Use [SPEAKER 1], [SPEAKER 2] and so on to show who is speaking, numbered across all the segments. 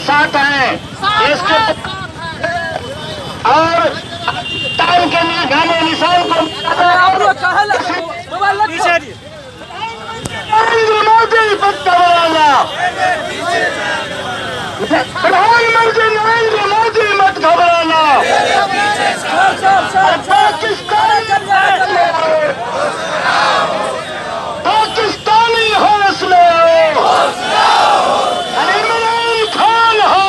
[SPEAKER 1] साथ हैं देश के और पाकिस्तान के नामो निशान को नरेंद्र मोदी मत घबराना, प्रधानमंत्री नरेंद्र मोदी मत घबराना। पाकिस्तान, पाकिस्तानी होश में आओ। इमरान खान हो,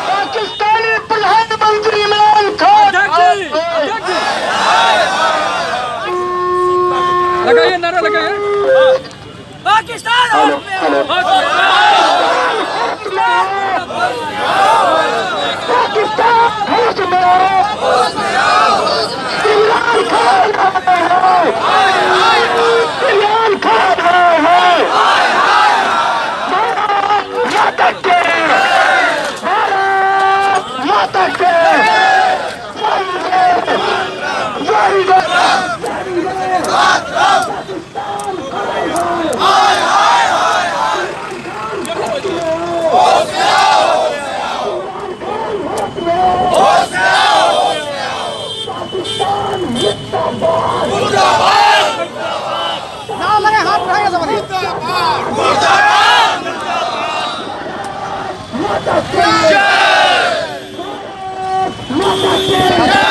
[SPEAKER 1] पाकिस्तानी प्रधानमंत्री इमरान खान।
[SPEAKER 2] लगाइए, नारा लगाइए।
[SPEAKER 3] Pakistan
[SPEAKER 1] hello hello. पाकिस्तान होश में आओ। इमरान खान आए, इमरान खान आए। भारत माता के, भारत माता के जय, जय। माता के।